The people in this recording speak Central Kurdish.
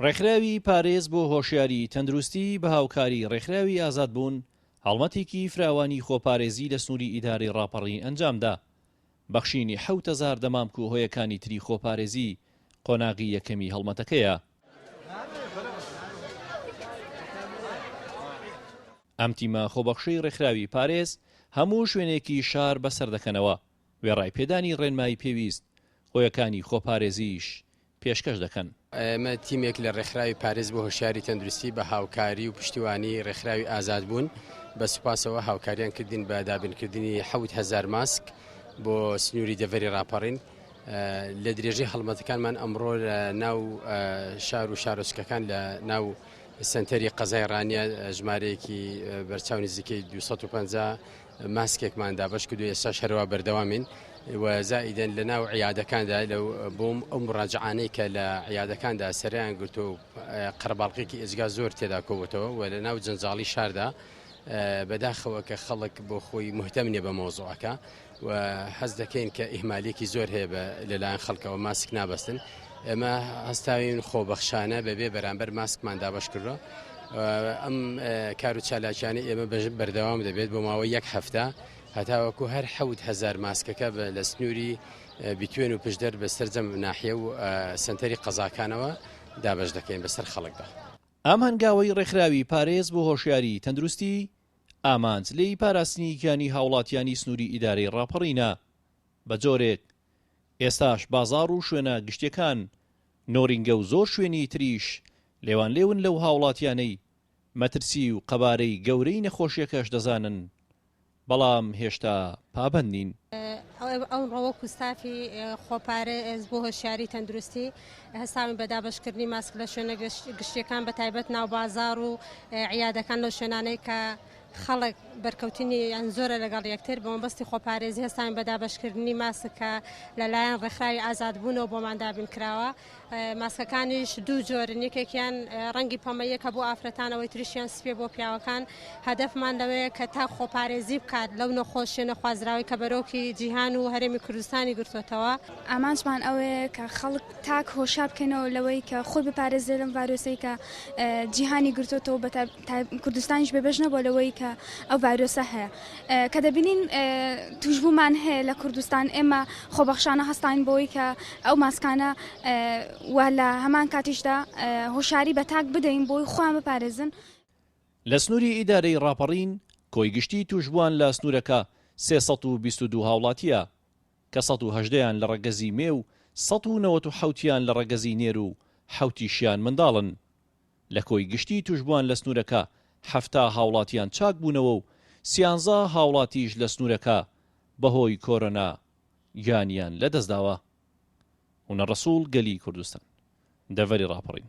ڕێکخراوی پارێز بۆ هۆشیاری تەندروستی بە هاوکاری ڕێکخراوی ئازادبوون هەڵمەتێکی فراوانی خۆپارێزی لە سنووری ئیدارەی ڕاپەڕین ئەنجامدا، بەخشینی 7000 دەمامک و هۆیەکانی تری خۆپارێزی قۆناغی یەکەمی هەڵمەتەکەیە. ئەم تیمە خۆبەخشەی ڕێکخراوی پارێز هەموو شوێنێکی شار بەسەر دەکەنەوە، وێڕای پێدانی ڕێنمایی پێویست، هۆیەکانی خۆپارێزیش پێشکەش دەکەن. ئێمە تیمێک لە ڕێکخراوی پارێز بۆ هۆشیاری تەندروستی بە هاوکاری و پشتیوانی ڕێکخراوی ئازادبوون بە سوپاسەوە هاوکاریان کردین بە دابینکردنی 7000 ماسک بۆ سنووری دەڤەری ڕاپەڕین. لە درێژەی هەڵمەتەکانمان ئەمڕۆ لە ناو شار و شارۆچکەکان لە ناو سەنتەری قەزای ڕانیە ژمارەیەکی بەرچاو نزیکەی 250 ماسکێکمان دابەش کردو ئێستاش هەروا بەردەوامین و زائیدەن لە ناو عیادەکاندا لەو بۆم ئەو مراجعانەی کە لە عیادەکاندا سەریان گرتو و قەرەباڵغێکی ئێجگار زۆر تێدا کۆبووتەوە و لە ناو جەنجاڵی شاردا بەداخەوە کە خەڵک بۆ خۆی مهتەم نییە بە مەوزوعەکە و هەست دەکەین کە ئیهمالێکی زۆر هەیە بە لەلایەن خەڵکەوە ماسک نابەستن ئێمە هەستاوین خۆبەخشانە بەبێ بەرامبەر ماسکمان دابەش کردووە ئەم کار و چالاکیانە ئێمە بەردەوام دەبێت بۆ ماوەی یەک هەفتە هەتاوەکو هەر 7000 ماسکەکە بە لە سنووری بیتوێن و پشدەر بە سەرجەم ناحیە و سنتەری قەزاکانەوە دابەش دەکەین بەسەر خەڵکدا. ئەم هەنگاوەی ڕێکخراوی پارێز بۆ هۆشیاری تەندروستی، ئامانج لێی پاراستنی گیانی هاوڵاتیانی سنووری ئیدارەی ڕاپەڕینە، بە جۆرێک ئێستاش بازاڕ و شوێنە گشتیەکان، نۆرینگە و زۆر شوێنی تریش لێوانلێون لەو هاوڵاتیانەی مەترسی و قەبارەی گەورەی نەخۆشیەکەش دەزانن بەڵام هێشتا پابەند نین. ئەمڕۆ وەکو ستافی خۆپارێز بۆ هۆشیاری تەندروستی هەستاوین بە دابەشکردنی ماسک لە شوێنە گشتیەکان بە تایبەت ناو بازاڕ و عیادەکان لەو شوێنانەی کە خەڵک بەرکەوتنی یان زۆرە لەگەڵ یەکتر بە مەبەستی خۆپارێزی هەستاوین بە دابەشکردنی ماسک کە لەلایەن ڕێکخراوی ئازادبوونەوە بۆمان دابین کراوە ماسکەکانیش دوو جۆرن یەکێکیان ڕەنگی پەمەییە کە بۆ ئافرەتان ئەوەی تریشیان سپیە بۆ پیاوەکان هەدەفمان لەوەیە کە تا خۆپارێزی بکات لەو نەخۆشیە نەخوازراوەی کە بەرۆکی جیهان و هەرێمی کوردستانی گرتۆتەوە. ئامانجمان ئەوەیە کە خەڵک تاک هۆشیار بکەینەوە لەوەی کە خۆی بپارێزێت لەم ڤایرۆسەی کە جیهانی گرتۆتەوە بە کوردستانیش بێبەش نەبووە لەوەی کە ئەو ڤایرۆسە هەیە کە دەبینین توشبوومان هەیە لە کوردستان ئێمە خۆبەخشانە هەستاین بۆی کە ئەو ماسکانە و لە هەمان کاتیشدا هۆشاری بە تاک بدەین بۆی خۆیان بپارێزن. لە سنووری ئیدارەی ڕاپەڕین، کۆی گشتی تووشبووان لە سنوورەکە 322 هاوڵاتییە، کە 118 یان لە ڕەگەزی مێ و 197 یان لە ڕەگەزی نێر و حەوتیشیان منداڵن. لە کۆی گشتی توشبووان لە سنوورەکە 70 هاوڵاتیان چاکبوونەوە و سیانزە هاوڵاتیش لە سنوورەکە بەهۆی کۆرۆنا گیانیان لەدەستداوە. هونەر ڕەسوڵ، گەلی کوردستان، دەڤەری ڕاپەڕین.